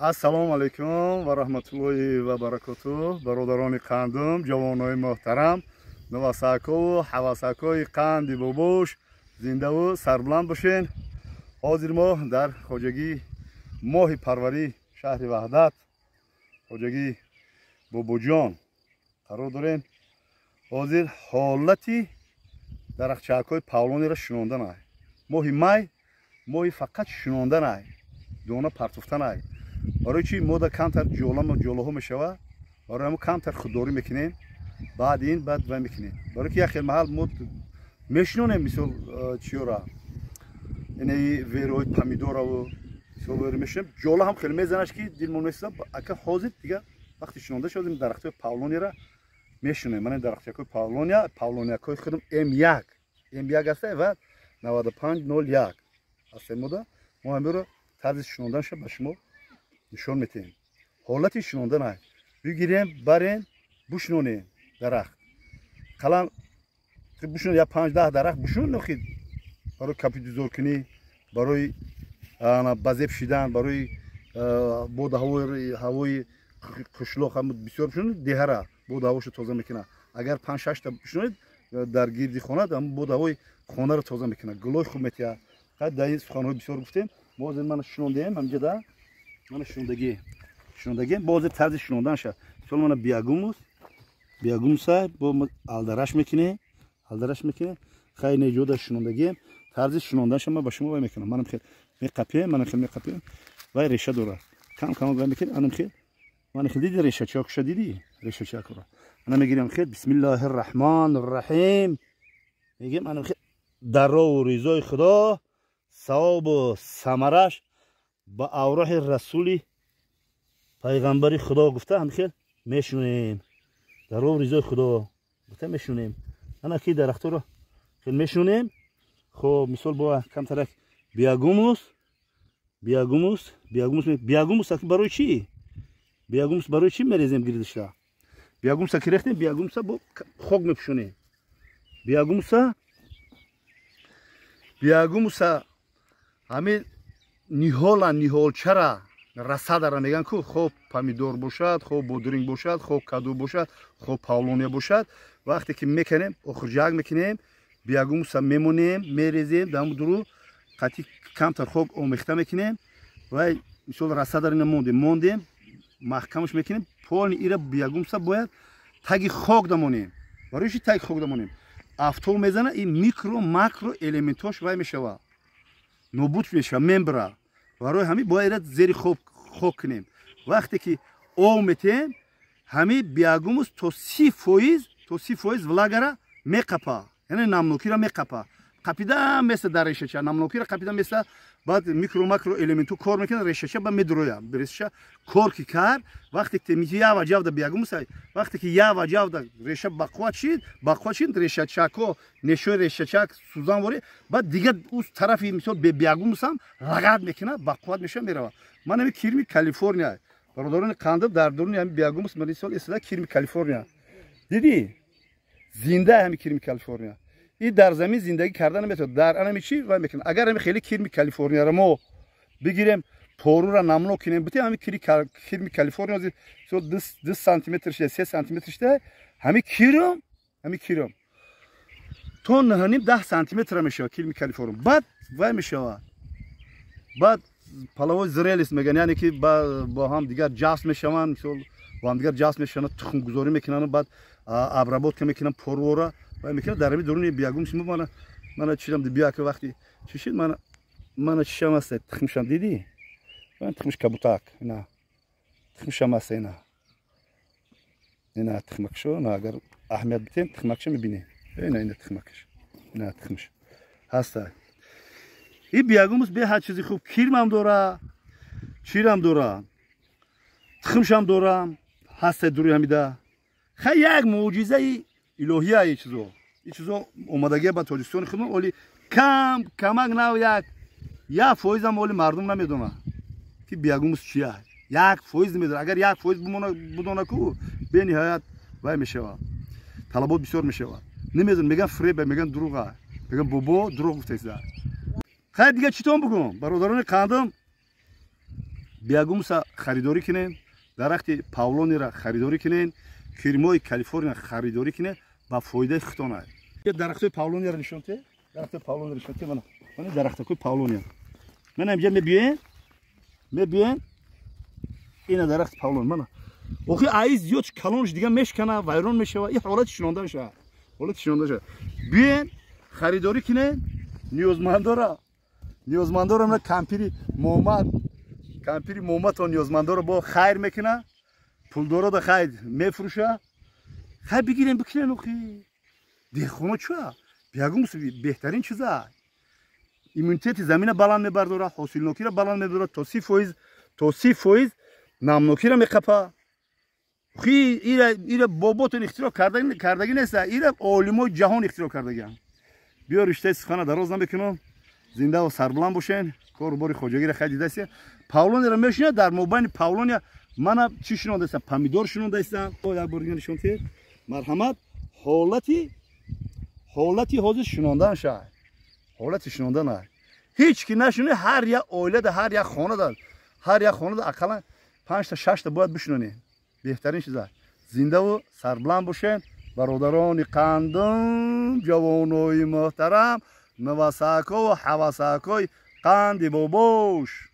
Ассалому алайкум ва раҳматуллоҳи ва баракотуҳ. Бародарони қандум, ҷавонои муҳтарам, навасакову ҳавасакои қанди бобош, зиндаву сарбуланд бошен. Ҳозир мо дар хоҷагии моҳи парварӣ шаҳри Ваҳдат, хоҷагии Бобоҷон қарор дорем. Ҳозир ҳолати дарахчаакҳои павлонияро шунонданай. Моҳи май моҳи фақат шунонданай, дона партофтанай. Барои чи мода камтар ҷолаҳо мешава, барои ҳамо камтар худдорӣ мекунем. Баъд ин баъд вай мекунем. Барои ки як хел маҳал мо мешинонем, мисол чиёра, инаи верои помидораву мисол вер мешинем, ҷола ҳам хеле мезанаш, ки дилмон месӯза. Ака ҳозир дига вақти шинонда шудем, дарахтҳои павлонияра мешинонем. Мана дарахтчакҳои павлония, павлониякҳои худам М1, М1 аста ва 9501 аста мода. Мо ҳамиро тарзи шинонданша ба шумо нишон метиҳем. Ҳолати шинонданай бигирем, барен, бушинонем дарахт. Қалам бушинон, я 5-10 дарахт бушинон, охи барои капитузоркунӣ, барои базеб шидан, барои боду ҳавои қишлоқ ҳам бисёр бушинонед, деҳара боду ҳавошо тоза мекунад. Агар 5-6 та бушинонед дар гирди хона, боду ҳавои хонаро тоза мекунад, гулои хуб метиҳад. Дар ин суханҳои бисёр гуфтем. Мо ҳозир мана шинондем ҳамҷода, мана шинондагӣ, шинондагӣ. Бо ҳозир тарзи шинонданша, мисол мана биогумус, биогумуса бо алдараш мекунем, алдараш мекунем. Хай, неҷода шинондагием, тарзи шинонданша ман ба шумо вай мекунам. Манам хел меқапем, манам хел меқапем, вай реша дорад, кам кам вай мекунем. Анам хел, мана хел, диди решачакша, диди решачакро? Ана мегирем хел, бисмиллаҳи рраҳмани рраҳим мегем. Анам хел, дарову ризои Худо, савобу самараш ба авроҳи расули пайғамбари Худо гуфта, ҳамхел мешунем. Дарову ризои Худо гуфта мешунем. Ана ки дарахторо хел мешунем. Хоб, мисол бо камтарак биогумус, биогумус, биогумус, биогумус. Барои чӣ биогумус? Барои чӣ мерезем гирдишта? Биогумуса ки рехтем, биогумуса бо хок мепӯшонем. Биогумуса, биогумуса ҳамин ниҳола, ниҳолчара, рассадара мегӯянд ку, хоб помидор бошад, хоб бодринг бошад, хоб каду бошад, хоб павлония бошад, вақте ки мекунем, охирҷак мекунем, биогумуса мемонем, мерезем, дамдуру қатъи камтар хок омехта мекунем. Вай мисол рассадара ина мондем, мондем, маҳкамаш мекунем. Полный ира биогумуса бояд таги хок дамонем. Барои чи таги хок дамонем? Афтоб мезана, ин микро макро элементош вай мешава, нобуд мешава, мембра. Барои ҳамин бояд ира зери хок кунем. Вақте ки об метем, ҳамин биогумус то 30%, то 30% влагара меқапа, яъне намнокиро меқапа, қапида меса дар решача, намнокиро қапида меса. Баъд микро макро элементу кор мекунад, решача ба медуроя. Решача кор ки кард, вақте ки ява ҷавда биогумуса, вақте ки ява ҷавда реша бақувват шид, бақувват шид, решачако нешои решачак сӯзан ворӣ, баъд дигар ӯ тарафи мисол биогумусам лагат мекунад, бақувват мешава, мерава. Ман ҳами кирми Калифорния, бародарони қандиб, дар дуруни ҳами биогумус мисол истода кирми Калифорния. Дидӣ, зинда ҳами кирми Калифорния и дар замин зиндагӣ карда наметавонад, дар анами чӣ вай мекунад. Агар ҳами хеле кирми Калифорнияро мо бигирем, порура намнок кунем, битем, ҳами кирми Калифорния 2 сантиметр шуда, 3 сантиметр шуда, ҳами кирм, ҳами кирм то 9,5-10 сантиметра мешавад кирми Калифорния. Баъд вай мешавад, баъд половой зрелость мегӯянд, яъне ки бо ҳам дигар ҷафс мешаванд, мисол бо ҳамдигар ҷафс мешаванд, тухмгузорӣ мекунанд, баъд обработка мекунанд порвора, вай мекунад. Дар ҳами дуруни биогумус мана, мана чидам, бия ки вақти чишид, мана, мана чишам аст, тухмшам дидӣ? Тухмш кабутак, ина тухмшам аст, ина, ина тухмакшо. На, агар аҳамият битем, тухмакша мебинем. Ина, ина тухмакш, ина тухмш ҳаста. И биогумус беҳад чизи хуб, кирмам дора, чирам дора, тухмшам дора, ҳаста дури ҳамида. Хай, як мӯъҷизаи илоҳия. И чизо, и чизо омадагия ба Тоҷикистони худмон оли кам камак нав, 1% оли мардум намедонад, ки биогумус чия. 1% намедонад. Агар 1% будона ку, бениҳоят вай мешавад, талабот бисёр мешавад. Намедонам, меган фреба, меган дурӯға, меган бобо дурӯғ гуфтаиста. Хай, дига читон бугум, бародарони қандам? Биогумуса харидорӣ кунен, дарахти павлонияра харидорӣ кунен, кирмои Калифорния харидорӣ кунен, ба фоидаи худтон. Дарахтои павлонияро нишон те, дарахтои павлонияро нишон те. Мана, мана дарахтакои павлония. Мана инҷа мебиёен, мебиёен, ина дарахти павлон, мана. Охи аи зиёд калонш дига мешкана, вайрон мешава. Ин ҳолати шинонда мешава, ҳолати шинонда мешава. Биёен, харидорӣ кунен, ниёзмандора, ниёзмандора. Мана кампири Момад, кампири Момад то ниёзмандора бо хайр мекуна, пулдоро да хайр мефурӯша. Хайр бигирем, бикунен. Охи деҳқоно чуа биогумус беҳтарин чиза, иммунитети замина баланд мебардора, ҳосилнокиро баланд мебардора, то 30%, то 30% намнокиро меқапа. Охи ира боботон ихтироъ кардагӣ неста, ира олимои ҷаҳон ихтироъ кардагианд. Биё, риштаи сухана дароз намекунам. Зиндаву сарбуланд бошен. Кору бори хоҷагиро хай дидаси. Павлонияро мешинад, дар мобайни павлония мана чӣ шинондаистам? Помидор шинондаистам. Як бор дига нишон тиҳед, марҳамат. Ҳолати ҳозир шинондан шай, ҳолати шинондан ай. Ҳеҷ ки нашуни, ҳар як оилада, ҳар як хонада, ҳар як хонада ақаллан панҷта, шашта бояд бишинонем. Беҳтарин чиза. Зиндаву сарбуланд бошен, бародарони қандум, ҷавонои муҳтарам, навасакову ҳавасакои қанди бобош.